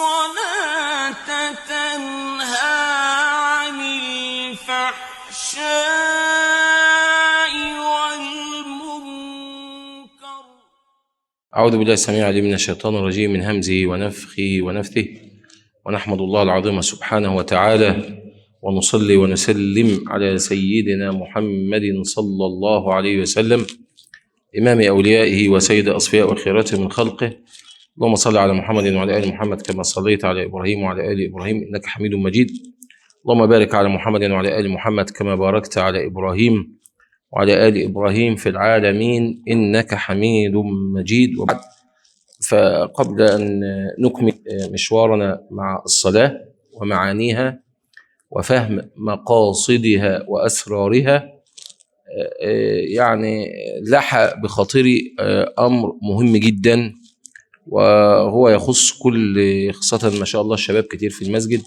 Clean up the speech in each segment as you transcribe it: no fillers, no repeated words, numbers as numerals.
الصلاة تنهى عن الفحشاء والمنكر. أعوذ بالله السميع العليم من الشيطان الرجيم من همزه ونفخه ونفثه، ونحمد الله العظيم سبحانه وتعالى، ونصلي ونسلم على سيدنا محمد صلى الله عليه وسلم، إمام أوليائه وسيد أصفياء وخيرته من خلقه. اللهم صل على محمد وعلى آل محمد كما صليت على إبراهيم وعلى آل إبراهيم إنك حميد مجيد. اللهم بارك على محمد وعلى آل محمد كما باركت على إبراهيم وعلى آل إبراهيم في العالمين إنك حميد مجيد. وبعد، فقبل أن نكمل مشوارنا مع الصلاة ومعانيها وفهم مقاصدها وأسرارها، يعني لح بخاطري أمر مهم جدا، وهو يخص كل، خاصة ما شاء الله الشباب كتير في المسجد،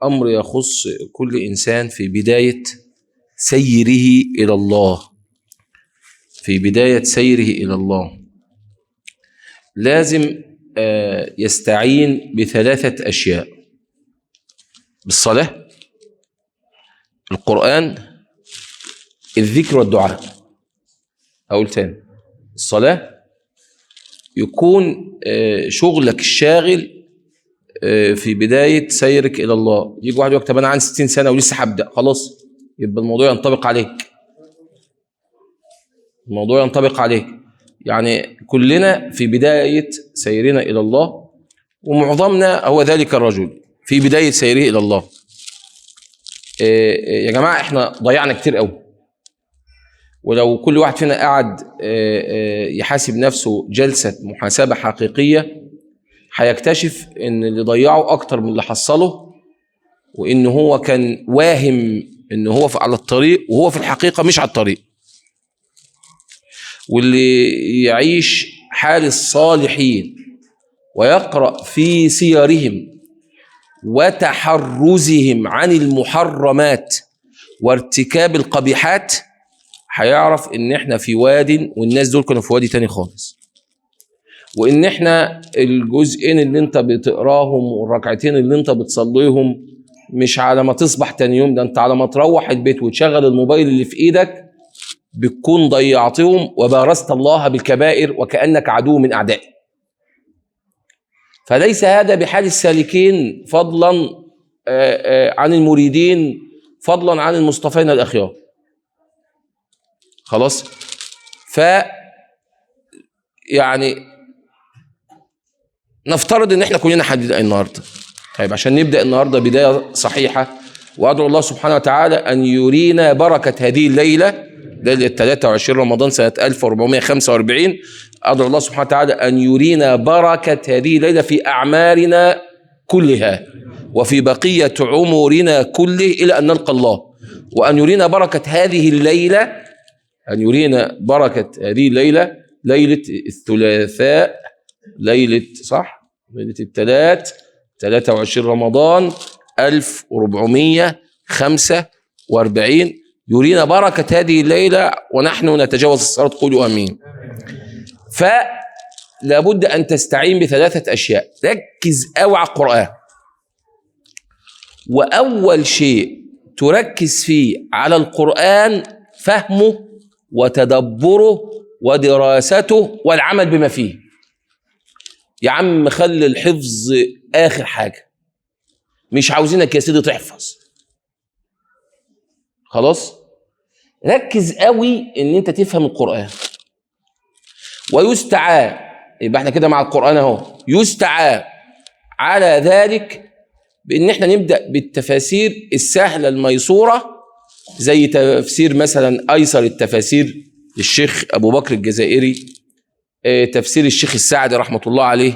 أمر يخص كل إنسان في بداية سيره إلى الله. في بداية سيره إلى الله لازم يستعين بثلاثة أشياء: بالصلاة، القرآن، الذكر والدعاء. أقول تاني، الصلاة يكون شغلك الشاغل في بداية سيرك إلى الله. يجي واحد يقول طب أنا عندي 60 سنة ولسه هبدأ، خلاص يبقى الموضوع ينطبق عليك. الموضوع ينطبق عليك، يعني كلنا في بداية سيرنا إلى الله، ومعظمنا هو ذلك الرجل في بداية سيره إلى الله. يا جماعة احنا ضيعنا كتير قوي، ولو كل واحد فينا قعد يحاسب نفسه جلسة محاسبة حقيقية هيكتشف ان اللي ضيعه اكتر من اللي حصله، وان هو كان واهم ان هو على الطريق وهو في الحقيقة مش على الطريق. واللي يعيش حال الصالحين ويقرأ في سيرهم وتحرزهم عن المحرمات وارتكاب القبيحات هيعرف ان احنا في واد والناس دول كانوا في وادي تاني خالص، وان احنا الجزئين اللي انت بتقراهم والركعتين اللي انت بتصليهم مش على ما تصبح تاني يوم، ده انت على ما تروح البيت وتشغل الموبايل اللي في ايدك بتكون ضيعتهم وبارزت الله بالكبائر وكأنك عدو من اعدائه. فليس هذا بحال السالكين، فضلا عن المريدين، فضلا عن المصطفين الأخيار. خلاص، ف يعني نفترض ان احنا كلنا هنبدا النهارده. طيب عشان نبدا النهارده بداية صحيحه، وادعو الله سبحانه وتعالى ان يرينا بركة هذه الليلة، ليلة 23 رمضان سنة 1445. أدعو الله سبحانه وتعالى أن يرينا بركة هذه الليلة في أعمارنا كلها وفي بقية عمرنا كله إلى أن نلقى الله، وأن يرينا بركة هذه الليلة، أن يرينا بركة هذه الليلة، ليلة الثلاثاء، ليلة صح، ليلة الثلاث 23 رمضان 1445. يرينا بركة هذه الليلة ونحن نتجاوز الصلاة. قولوا أمين. فلابد أن تستعين بثلاثة أشياء. ركز أوي على القرآن، وأول شيء تركز فيه على القرآن فهمه وتدبره ودراسته والعمل بما فيه. يا عم خلي الحفظ آخر حاجة، مش عاوزينك يا سيدي تحفظ، خلاص. ركز قوي ان انت تفهم القرآن. ويستعان، يبقى احنا كده مع القرآن اهو، يستعان على ذلك بان احنا نبدأ بالتفاسير السهلة الميسورة، زي تفسير مثلا ايسر التفاسير للشيخ ابو بكر الجزائري، تفسير الشيخ السعدي رحمة الله عليه،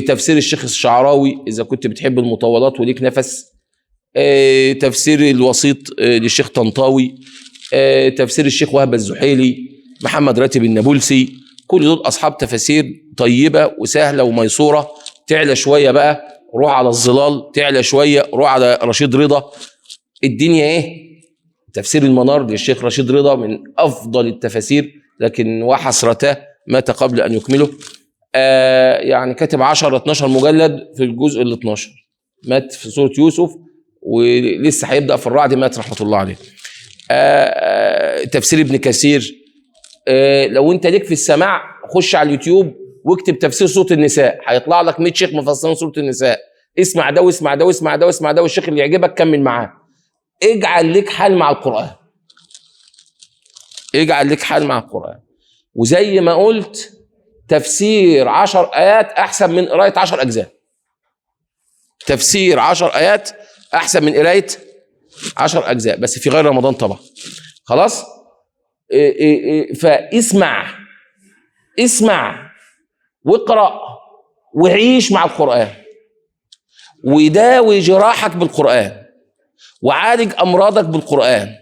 تفسير الشيخ الشعراوي اذا كنت بتحب المطولات وليك نفس، تفسير الوسيط للشيخ طنطاوي، تفسير الشيخ وهب الزحيلي، محمد راتب النابلسي. كل دول أصحاب تفاسير طيبة وسهلة وميسورة. تعلى شوية بقى روح على الظلال، تعلى شوية روح على رشيد رضا. الدنيا ايه؟ تفسير المنار للشيخ رشيد رضا من أفضل التفاسير، لكن وحسرته مات قبل أن يكمله. يعني كاتب 10 12 مجلد في الجزء ال 12، مات في سورة يوسف ولسه هيبدأ في الرعد، مات رحمة الله عليه. تفسير ابن كثير. لو انت ليك في السماع خش على اليوتيوب واكتب تفسير سورة النساء، هيطلع لك 100 شيخ مفسرين سورة النساء. اسمع ده واسمع ده واسمع ده واسمع ده، والشيخ اللي يعجبك كمل معاه. اجعل لك حال مع القرآن، اجعل لك حال مع القرآن. وزي ما قلت تفسير 10 آيات أحسن من قراية 10 أجزاء. تفسير 10 آيات أحسن من قراية 10 أجزاء، بس في غير رمضان طبعا. خلاص؟ فاسمع، اسمع واقرأ وعيش مع القرآن، وداوي جراحك بالقرآن، وعالج أمراضك بالقرآن،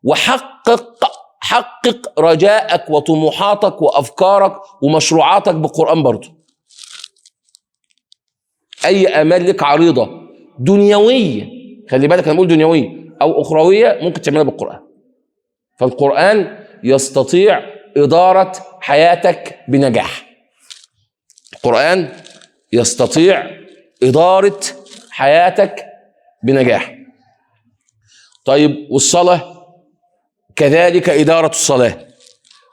وحقق حقق رجاءك وطموحاتك وأفكارك ومشروعاتك بالقرآن برضو. أي آمال لك عريضة دنيوية، خلي بالك أنا بقول دنيوية أو أخروية، ممكن تعملها بالقرآن. فالقرآن يستطيع إدارة حياتك بنجاح. القرآن يستطيع إدارة حياتك بنجاح. طيب والصلاة كذلك إدارة الصلاة.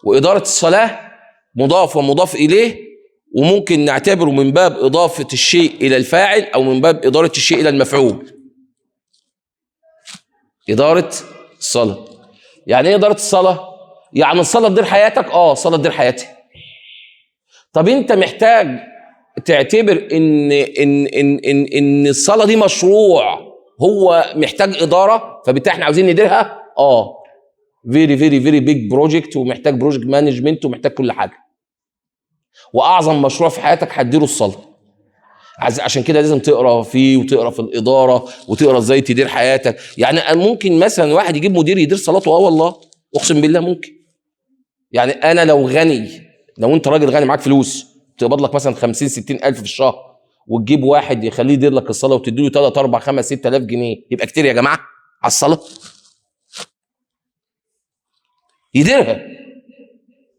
وإدارة الصلاة مضاف ومضاف إليه، وممكن نعتبره من باب إضافة الشيء إلى الفاعل أو من باب إدارة الشيء إلى المفعول. إدارة الصلاة يعني إيه إدارة الصلاة؟ يعني الصلاة تدير حياتك؟ الصلاة تدير حياتي. طب أنت محتاج تعتبر إن إن إن إن إن الصلاة دي مشروع هو محتاج إدارة، فبالتالي إحنا عاوزين نديرها. very very very big project، ومحتاج project management، ومحتاج كل حاجة. واعظم مشروع في حياتك هتديره الصلاة. عشان كده لازم تقرا فيه، وتقرا في الادارة، وتقرا ازاي تدير حياتك. يعني ممكن مثلا واحد يجيب مدير يدير صلاته، والله اقسم بالله ممكن. يعني انا لو غني، لو انت راجل غني معاك فلوس تقبض لك مثلا 50 60 الف في الشهر، وتجيب واحد يخليه يدير لك الصلاة وتديله 3 4 5 6 آلاف جنيه، يبقى كتير يا جماعة على الصلاة؟ يديرها.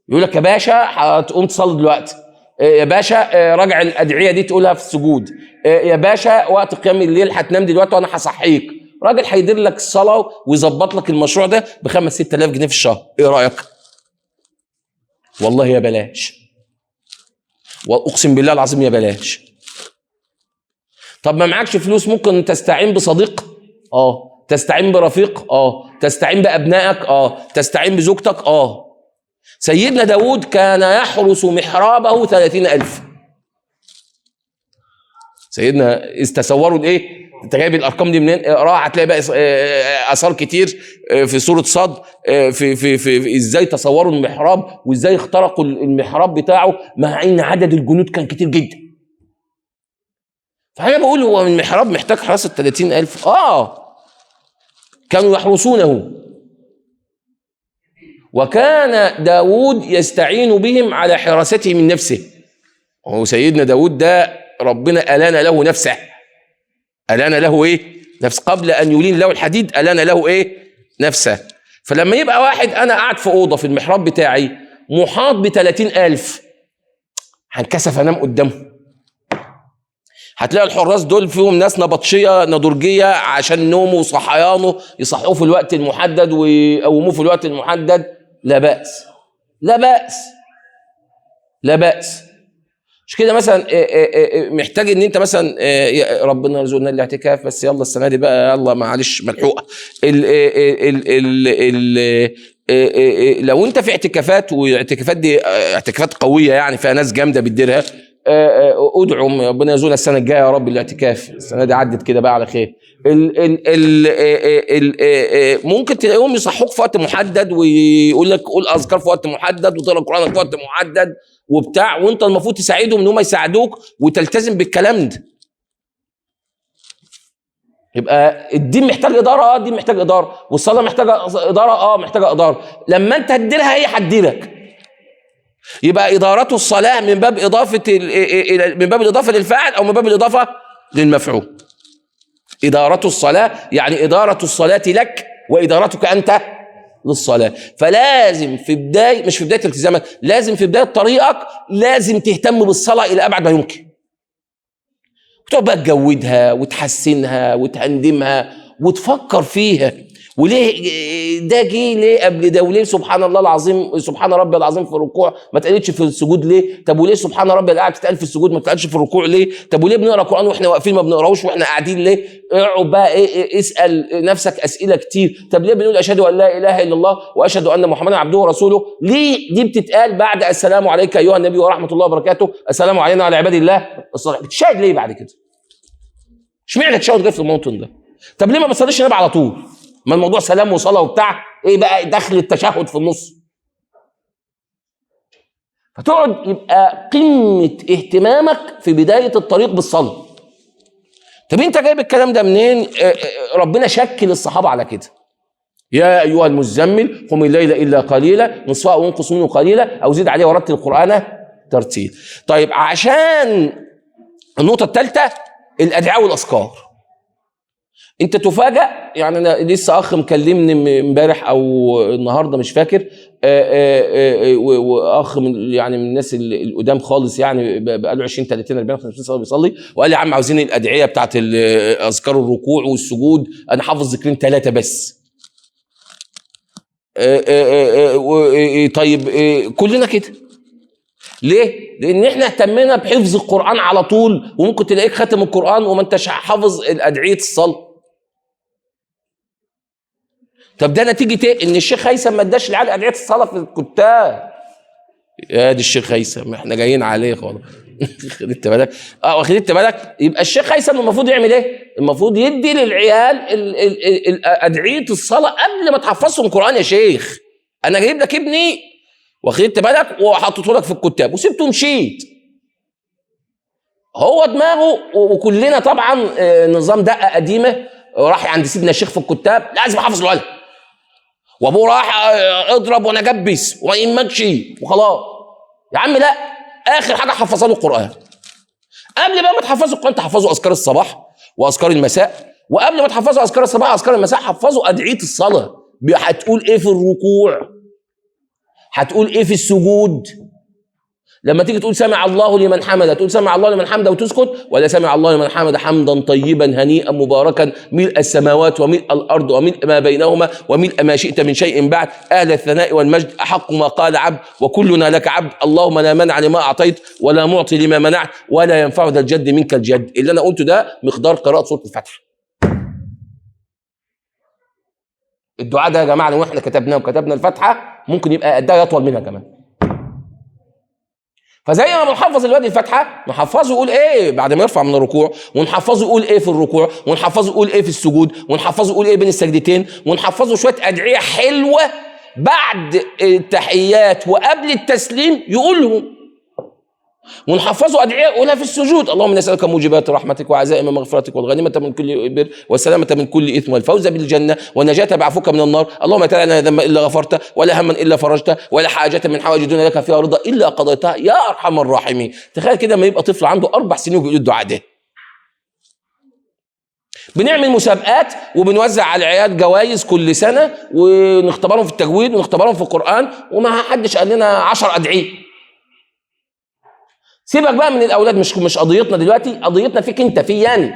يقول لك يا باشا هتقوم تصلي دلوقتي، يا باشا راجع الادعية دي تقولها في السجود، يا باشا وقت قيام الليل هتنام دلوقتي وانا هصحيك. راجل هيدير لك الصلاة ويظبط لك المشروع ده ب5 6 آلاف جنيه في الشهر، ايه رايك؟ والله يا بلاش، واقسم بالله العظيم يا بلاش. طب ما معكش فلوس، ممكن تستعين بصديق، تستعين برفيق، تستعين بأبنائك، تستعين بزوجتك. سيدنا داود كان يحرس محرابه 30,000. سيدنا استصوروا الايه؟ انت جايب الارقام دي منين؟ اقراها هتلاقي بقى اثار كتير في سورة صاد، في في في ازاي تصوروا المحراب وازاي اخترقوا المحراب بتاعه مع ان عدد الجنود كان كتير جدا. فانا بقول هو المحراب محتاج حراسة 30,000؟ كانوا يحرسونه، وكان داود يستعين بهم على حراسته من نفسه. هو سيدنا داود ده ربنا ألان له نفسه، ألان له إيه؟ نفس، قبل أن يلين له الحديد ألان له إيه؟ نفسه. فلما يبقى واحد أنا قاعد في أوضة في المحراب بتاعي محاط ب30,000، هنكسف أنام قدامه. هتلاقي الحراس دول فيهم ناس نبطشيه ندرجيه عشان نومه وصحيانه، يصحوه في الوقت المحدد ويقوموه في الوقت المحدد. لا بأس، لا بأس، لا بأس. مش كده مثلا محتاج ان انت مثلا ربنا يرزقنا الاعتكاف، بس يلا السنة دي بقى يلا معلش ملحوقه. ال ال ال ال لو انت في اعتكافات، والاعتكافات دي اعتكافات قوية يعني فيها ناس جامدة بتديرها، ادعوا ربنا يرزقنا السنة الجاية يا رب الاعتكاف. السنة دي عدت كده بقى على خير. ال ال ال ال ممكن تلاقيهم يصحوك في وقت محدد، ويقول لك قول اذكار في وقت محدد، وتقرا القران في وقت محدد وبتاع، وانت المفروض تساعدهم ان هم يساعدوك وتلتزم بالكلام ده. يبقى الدين محتاج ادارة، الدين محتاج ادارة، والصلاة محتاجه ادارة، محتاجه ادارة. لما انت هتديرها هي هتديرك. يبقى إدارة الصلاة من باب إضافة من باب الإضافة للفاعل أو من باب الإضافة للمفعول. إدارة الصلاة يعني إدارة الصلاة لك وإدارتك أنت للصلاة. فلازم في بداية، مش في بداية التزامك، لازم في بداية طريقك لازم تهتم بالصلاة الى ابعد ما يمكن. وتقعد بقى تجودها وتحسنها وتهندمها وتفكر فيها، وليه ده جه ليه قبل ده، وليه سبحان الله العظيم سبحان ربي العظيم في الركوع ما اتقالتش في السجود ليه؟ طب وليه سبحان ربي الاعلى بتتقال في السجود ما بتتقالش في الركوع ليه؟ طب وليه بنقرا قران واحنا واقفين ما بنقراهوش واحنا قاعدين ليه؟ اقعد بقى ايه، اسال نفسك اسئلة كتير. طب ليه بنقول اشهد ان لا اله الا الله واشهد ان محمدا عبده ورسوله؟ ليه دي بتتقال بعد السلام عليك ايها النبي ورحمة الله وبركاته، السلام علينا وعلى عباد الله الصالحين؟ بتشاهد ليه بعد كده؟ اشمعنى تشاهد جاي في الموطن ده؟ طب ليه ما بتصليش النبي على طول؟ ما الموضوع سلام وصلاة وبتاع، ايه بقى دخل التشهد في النص؟ فتقعد يبقى قمة اهتمامك في بداية الطريق بالصلاة. طب انت جايب الكلام ده منين؟ ربنا شكل الصحابة على كده. يا ايها المزمل قم الليل الا قليلا نصفه او انقص منه قليلا او زد عليه ورتل القران ترتيل. طيب عشان النقطة الثالثة الادعية والاذكار. انت تفاجأ، يعني انا لسه اخ مكلمني امبارح او النهارده مش فاكر، واخ من يعني من الناس القدام خالص، يعني بقاله 20 30 40 50 سنة بيصلي، وقال لي يا عم عاوزين الادعية بتاعت اذكار الركوع والسجود، انا حافظ ذكرين ثلاثة بس. طيب كلنا كده ليه؟ لان احنا اهتمينا بحفظ القران على طول، وممكن تلاقيك خاتم القران وما انتش حافظ الادعية الصلاة. طب ده نتيجة ايه؟ ان الشيخ هيثم ما اداش العيال ادعية الصلاة في الكتاب. يا دي الشيخ هيثم احنا جايين عليه خالص. خدت بالك؟ واخدت بالك؟ يبقى الشيخ هيثم المفروض يعمل ايه؟ المفروض يدي للعيال ادعية الصلاة قبل ما تحفظهم قران. يا شيخ انا جايب لك ابني واخدت بالك وحطيته لك في الكتاب وسبته ومشيت. هو دماغه، وكلنا طبعا نظام دقه قديمة، راح عند سيدنا الشيخ في الكتاب لازم احفظ الولد، وابوه راح اضرب وانا جبس وما يهمكش وخلاص. يا عم لا، اخر حاجة حفظها له القران. قبل بقى ما تحفظوا القران تحفظوا اذكار الصباح واذكار المساء، وقبل ما تحفظوا اذكار الصباح واذكار المساء حفظوا ادعية الصلاة. هتقول ايه في الركوع؟ هتقول ايه في السجود؟ لما تيجي تقول سمع الله لمن حمده، تقول سمع الله لمن حمده وتسكت، ولا سمع الله لمن حمده حمدا طيبا هنيئا مباركا ملء السماوات وملء الارض وملء ما بينهما وملء ما شئت من شيء بعد، اهل الثناء والمجد، احق ما قال عبد وكلنا لك عبد، اللهم لا منع لما اعطيت ولا معطي لما منعت ولا ينفع ذا الجد منك الجد. اللي انا قلته ده مقدار قراءة سورة الفاتحة. الدعاء ده يا جماعة لو احنا كتبناه وكتبنا الفاتحة ممكن يبقى ده يطول منها كمان. فزي ما بنحفظ الواد الفاتحة نحفظه يقول ايه بعد ما يرفع من الركوع، ونحفظه يقول ايه في الركوع، ونحفظه يقول ايه في السجود، ونحفظه يقول ايه بين السجدتين، ونحفظه شوية ادعية حلوة بعد التحيات وقبل التسليم يقولهم، ونحفظه ادعية يقولها في السجود: اللهم نسالك موجبات رحمتك وعزائم مغفرتك والغنيمة من كل بر والسلامة من كل اثم والفوز بالجنة والنجاة بعفوك من النار، اللهم لا لنا ذنبا الا غفرته ولا هما الا فرجته ولا حاجة من حوائج الدنيا لك فيها رضا الا قضيتها يا ارحم الراحمين. تخيل كده لما يبقى طفل عنده 4 سنين وبيقول الدعاء ده. بنعمل مسابقات وبنوزع على العيال جوائز كل سنة ونختبرهم في التجويد ونختبرهم في القران، وما حدش قال لنا 10 ادعية. سيبك بقى من الاولاد، مش قضيتنا دلوقتي، قضيتنا فيك انت، في يعني.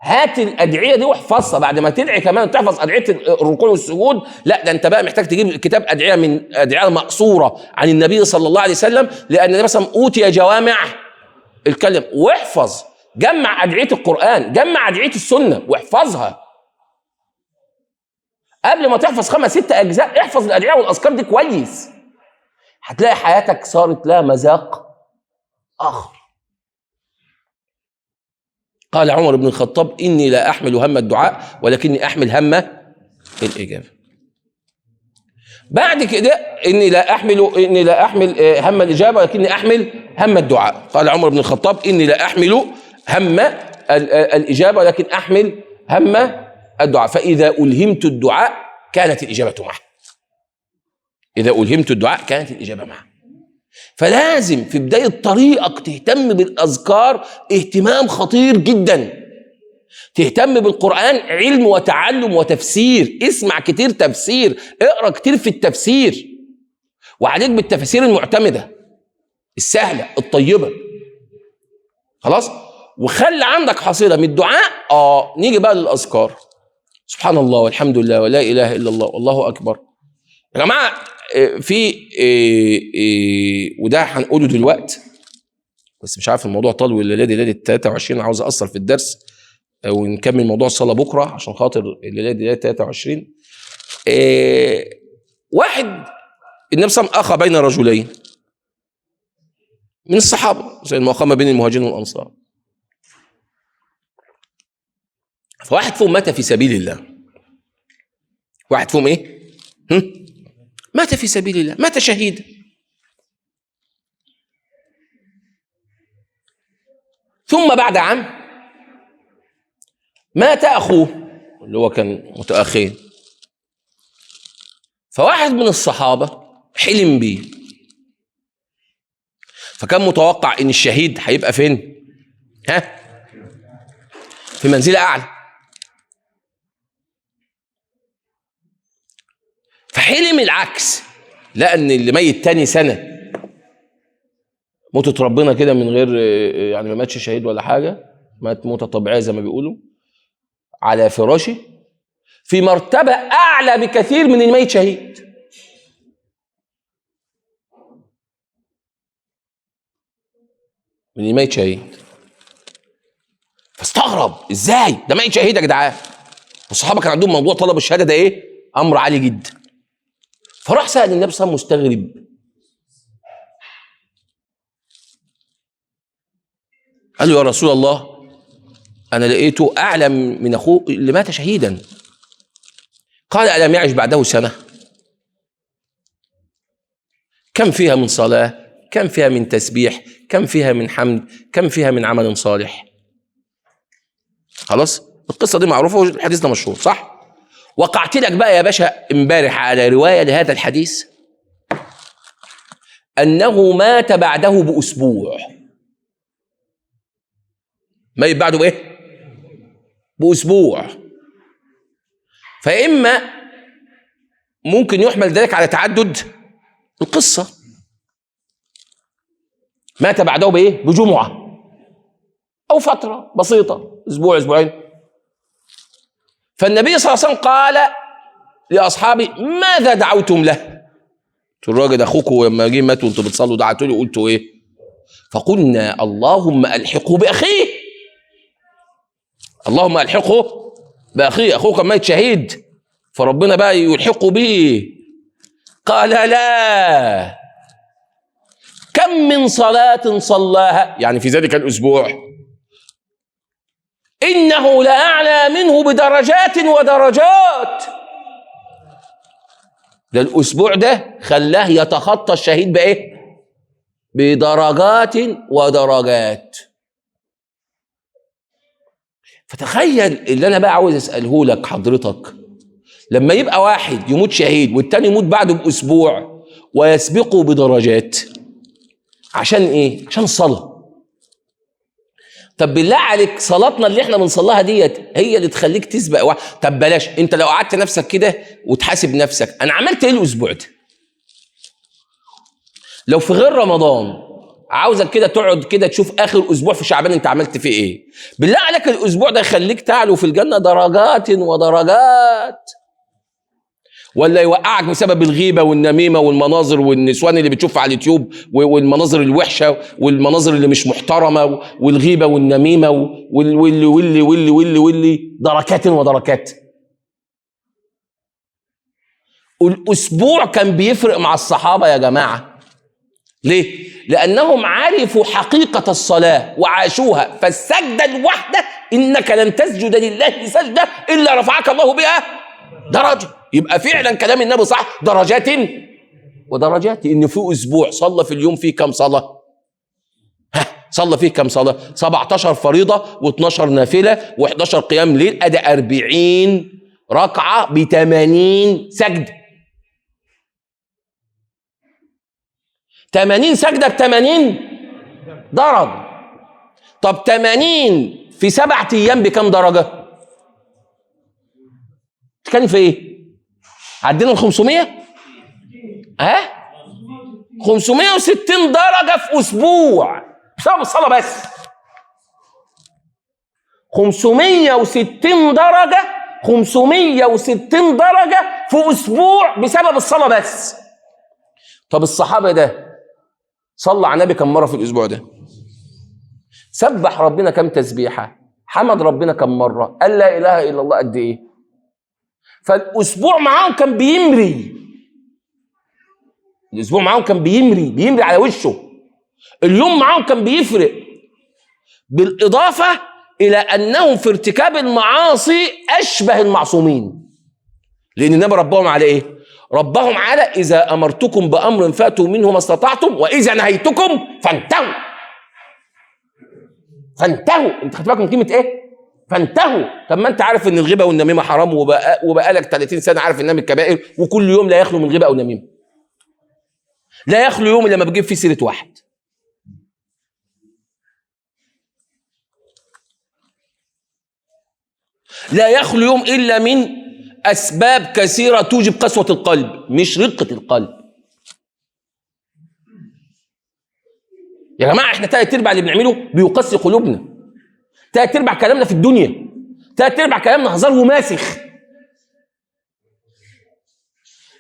هات الادعية دي واحفظها. بعد ما تدعي كمان تحفظ ادعية الركوع والسجود، لا ده انت بقى محتاج تجيب كتاب ادعية من ادعية مقصورة عن النبي صلى الله عليه وسلم، لان النبي مثلا اوتي جوامع الكلم. واحفظ، جمع ادعية القران، جمع ادعية السنة واحفظها. قبل ما تحفظ 5 6 اجزاء احفظ الادعية والاذكار دي كويس، هتلاقي حياتك صارت لها مذاق آخر. قال عمر بن الخطاب: إني لا أحمل هم الدعاء ولكني أحمل هم الإجابة. بعد كده إني لا أحمل هم الإجابة ولكني أحمل هم الدعاء. قال عمر بن الخطاب: إني لا أحمل هم الإجابة ولكن أحمل هم الدعاء، فإذا ألهمت الدعاء كانت الإجابة معه. إذا ألهمت الدعاء كانت الإجابة معه. فلازم في بداية طريقك تهتم بالأذكار اهتمام خطير جدا. تهتم بالقرآن علم وتعلم وتفسير، اسمع كتير تفسير، اقرأ كتير في التفسير، وعليك بالتفاسير المعتمدة السهلة الطيبة. خلاص؟ وخلي عندك حصيلة من الدعاء. نيجي بقى للأذكار. سبحان الله والحمد لله ولا إله إلا الله والله أكبر. يا جماعة في وده هنقوله دلوقتي بس مش عارف الموضوع طال ولا لا، دي ليلة 23، عاوز أقصر في الدرس ونكمل موضوع الصلاة بكرة عشان خاطر الليلة دي ليلة 23. واحد النبي صلى الله عليه وسلم أخى بين رجلين من الصحابة زي المؤاخاة بين المهاجرين والأنصار، فواحد فيهم مات في سبيل الله، واحد فيهم إيه؟ مات في سبيل الله، مات شهيدا. ثم بعد عام مات أخوه اللي هو كان متأخين، فواحد من الصحابة حلم بيه، فكان متوقع إن الشهيد هيبقى فين؟ ها؟ في منزلة أعلى. فحلم العكس، لأن اللي ميت تاني سنة موتة ربنا كده من غير يعني ما ماتش شهيد ولا حاجة، مات موتة طبيعية زي ما بيقولوا على فراشه، في مرتبة أعلى بكثير من الميت شهيد. من الميت شهيد. فاستغرب، ازاي ده ميت شهيد يا جدعان؟ والصحابة كان عندهم موضوع طلب الشهادة ده ايه؟ أمر عالي جدا. فراح سأل النبي صلى الله عليه وسلم مستغرب، قال له يا رسول الله أنا لقيته أعلى من أخوه اللي مات شهيدا. قال ألم يعش بعده سنة؟ كم فيها من صلاة، كم فيها من تسبيح، كم فيها من حمد، كم فيها من عمل صالح. خلاص القصة دي معروفة والحديث ده مشهور، صح؟ وقعت لك بقى يا باشا امبارح على رواية لهذا الحديث أنه مات بعده بأسبوع. ميت بعده بإيه؟ بأسبوع. فإما ممكن يحمل ذلك على تعدد القصة، مات بعده بإيه؟ بجمعة أو فترة بسيطة، أسبوع أسبوعين. فالنبي صلى الله عليه وسلم قال لأصحابه ماذا دعوتم له؟ الراجل أخوكم لما جه مات وأنتوا بتصلوا دعتوا له قلتوا إيه؟ فقلنا اللهم ألحقه بأخيه، اللهم ألحقه بأخيه، أخوه كان ميت شهيد فربنا بقى يلحقه به. قال لا، كم من صلاة صلاها يعني في ذلك الأسبوع إنه لأعلى منه بدرجات ودرجات. ده الأسبوع ده خلاه يتخطى الشهيد بإيه؟ بدرجات ودرجات. فتخيل اللي أنا بقى عاوز أسأله لك حضرتك، لما يبقى واحد يموت شهيد والتاني يموت بعده بأسبوع ويسبقه بدرجات، عشان إيه؟ عشان الصلاة. طب بالله عليك صلاتنا اللي احنا بنصليها ديت هي اللي تخليك تسبق واحد؟ طب بلاش، انت لو قعدت نفسك كده وتحاسب نفسك انا عملت ايه الاسبوع ده؟ لو في غير رمضان عاوزك كده تقعد كده تشوف اخر اسبوع في شعبان انت عملت فيه ايه. بالله عليك الاسبوع ده يخليك تعلو في الجنة درجات ودرجات، ولا يوقعك بسبب الغيبة والنميمة والمناظر والنسوان اللي بتشوفها على اليوتيوب والمناظر الوحشة والمناظر اللي مش محترمه والغيبة والنميمة واللي واللي واللي واللي واللي دركات ودركات. الاسبوع كان بيفرق مع الصحابة يا جماعة. ليه؟ لانهم عرفوا حقيقة الصلاة وعاشوها. فالسجده الواحدة انك لن تسجد لله سجدة الا رفعك الله بها درجه. يبقى فعلا كلام النبي صح، درجات ودرجات. ان في اسبوع صلى في اليوم فيه كم صلاة؟ ها، صلى فيه كم صلاة؟ 17 فريضة و12 نافلة و11 قيام ليل، ادي 40 ركعة ب80 سجدة. 80 سجدة ب80 درجه. طب 80 في 7 ايام بكام درجه؟ تتكلم في ايه؟ عدينا ال 500؟ ها؟ 560 درجه في اسبوع بسبب الصلاة بس. 560 درجه، 560 درجه في اسبوع بسبب الصلاة بس. طب الصحابة ده صلى على النبي كم مرة في الاسبوع ده؟ سبح ربنا كم تسبيحه؟ حمد ربنا كم مرة؟ قال لا اله الا الله قد ايه؟ فالاسبوع معاهم كان بيمري، الاسبوع معاهم كان بيمري على وشه، اليوم معاهم كان بيفرق. بالاضافة الى انهم في ارتكاب المعاصي اشبه المعصومين، لان النبي ربهم على ايه؟ ربهم على اذا امرتكم بامر فاتوا منه ما استطعتم واذا نهيتكم فانتهوا. فانتهوا، انت خدت بالك من كلمة ايه؟ فانتهوا. طب ما انت عارف ان الغيبة والنميمة حرام، وبقالك 30 سنة عارف انها من الكبائر، وكل يوم لا يخلو من غيبه او نميمة. لا يخلو يوم الا لما بتجيب فيه سيره واحد. لا يخلو يوم الا من اسباب كثيرة توجب قسوة القلب، مش رقه القلب. يا جماعة احنا تلات ارباع اللي بنعمله بيقسي قلوبنا، تلات ارباع كلامنا في الدنيا، تلات ارباع كلامنا هزار وماسخ.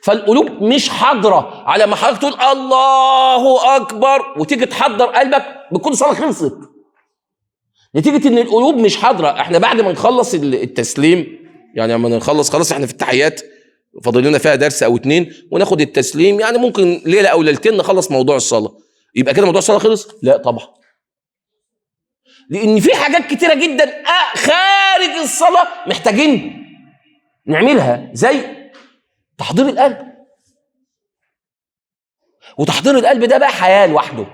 فالقلوب مش حاضره. على ما حضرتك تقول الله اكبر وتيجي تحضر قلبك بتكون الصلاة خلصت، نتيجة ان القلوب مش حاضره. احنا بعد ما نخلص التسليم، يعني لما نخلص خلاص احنا في التحيات فاضل لنا فيها درس او اتنين وناخد التسليم، يعني ممكن ليلة او ليلتين نخلص موضوع الصلاة. يبقى كده موضوع الصلاة خلص؟ لا طبعا، لان في حاجات كتيرة جدا خارج الصلاة محتاجين نعملها، زي تحضير القلب. وتحضير القلب ده بقى حياة لوحده،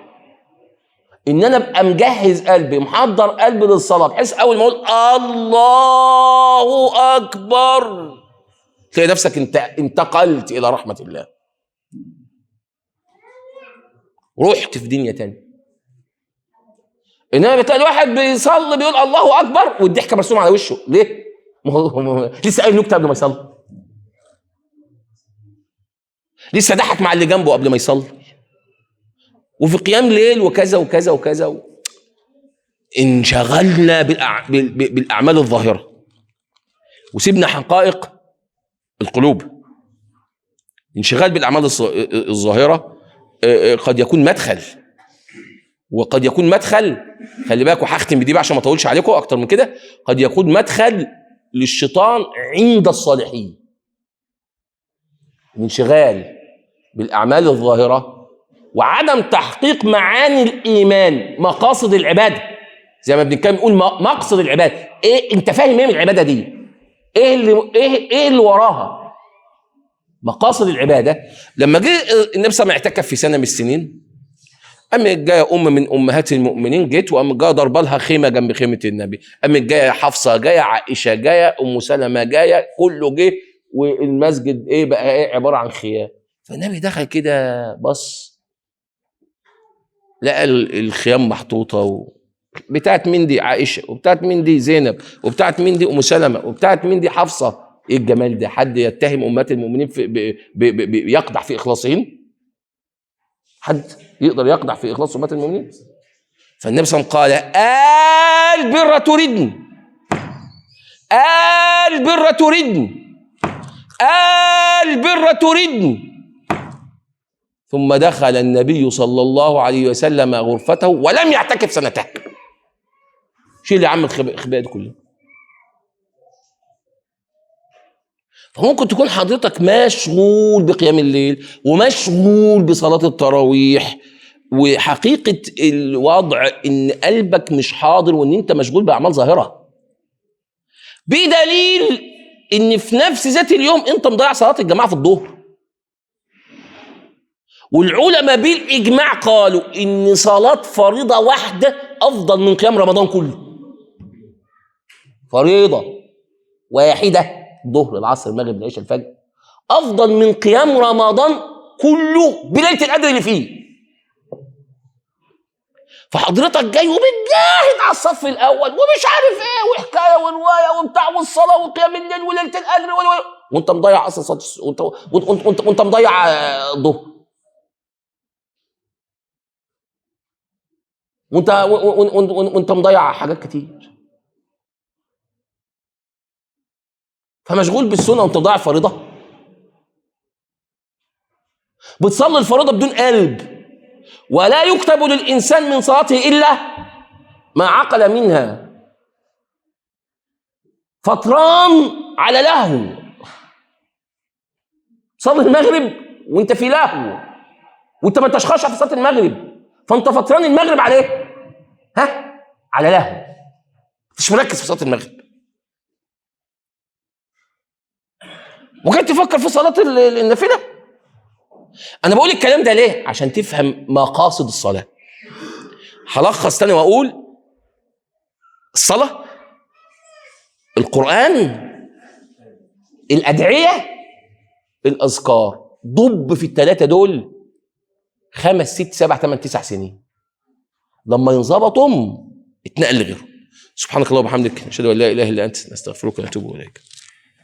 ان انا ابقى مجهز قلبي، محضر قلبي للصلاة، بحيث اول ما اقول الله اكبر تلاقي نفسك انت انتقلت الى رحمه الله، رحت في دنيا تانية. انما بتلاقي الواحد بيصلي بيقول الله اكبر والضحكه مرسومه على وشه، ليه؟ لسه قايل نكتة قبل ما يصلي، لسه ضحك مع اللي جنبه قبل ما يصلي، وفي قيام ليل وكذا وكذا وكذا. انشغلنا بالاعمال الظاهرة وسيبنا حقائق القلوب. انشغال بالاعمال الظاهرة قد يكون مدخل، وقد يكون مدخل، خلي بالك وهختم بدي بقى عشان ما اطولش عليكم اكتر من كده، قد يكون مدخل للشيطان عند الصالحين. الانشغال بالاعمال الظاهرة وعدم تحقيق معاني الايمان، مقاصد العبادة، زي ما بنتكلم نقول مقصد العبادة ايه، انت فاهم ايه من العبادة دي؟ ايه اللي ايه اللي وراها؟ مقاصد العبادة. لما جه النبي صلى الله عليه وسلم اعتكف في سنة من السنين، قامت جاية ام من امهات المؤمنين جت وقامت جاية ضربه لها خيمة جنب خيمة النبي، قامت جاية حفصة، جاية عائشة، جاية ام سلمه، جاية كله جه، والمسجد ايه بقى ايه عبارة عن خيام. فالنبي دخل كده بص لقى الخيام محطوطة بتاعت مين دي؟ عائشة، وبتاعت مين دي؟ زينب، وبتاعت مين دي؟ ام سلمه، وبتاعت مين دي؟ حفصة. ايه الجمال ده؟ حد يتهم امهات المؤمنين في يقدح في اخلاصهن؟ حد يقدر يقدح في اخلاص امهات المؤمنين؟ فالنبي صلى الله عليه وسلم قال: البر تردن، البر تردن، البر تردن. ثم دخل النبي صلى الله عليه وسلم غرفته ولم يعتكف سنته. شيل يا عم الخباء دي كلها. فممكن تكون حضرتك مشغول بقيام الليل ومشغول بصلاة التراويح، وحقيقة الوضع ان قلبك مش حاضر وان انت مشغول بأعمال ظاهرة، بدليل ان في نفس ذات اليوم انت مضيع صلاة الجماعة في الظهر. والعلماء بالإجماع قالوا ان صلاة فريضة واحدة أفضل من قيام رمضان كله. فريضة واحدة، الظهر العصر المغرب العشاء الفجر، أفضل من قيام رمضان كله بليلة القدر اللي فيه. فحضرتك جاي وبتجاهد على الصف الاول ومش عارف ايه وحكاية ورواية وبتاع والصلاة وقيام الليل وليلة القدر وانت مضيع اصلا صلاة، وانت وانت وانت, وانت مضيع الظهر، وانت وانت مضيع حاجات كتير. فمشغول بالسنة وانت مضيع الفريضة. بتصلي الفريضة بدون قلب، ولا يكتب للإنسان من صلاته إلا ما عقل منها. فطران على لهو، صلي المغرب وانت في لهو، وانت ما انتش خاشع في صلاة المغرب، فانت فطران المغرب على ايه؟ ها؟ على لهو، مش مركز في صلاة المغرب. وجاي تفكر في صلاة النافلة. أنا بقول الكلام ده ليه؟ عشان تفهم مقاصد الصلاة. هلخص تاني وأقول: الصلاة، القرآن، الأدعية، الأذكار. ضب في الثلاثة دول 5 6 7 8 9 سنين، لما ينظبطوا اتنقل لغيره. سبحانك اللهم وبحمدك، نشهد أن لا إله إلا أنت، نستغفرك ونتوب إليك.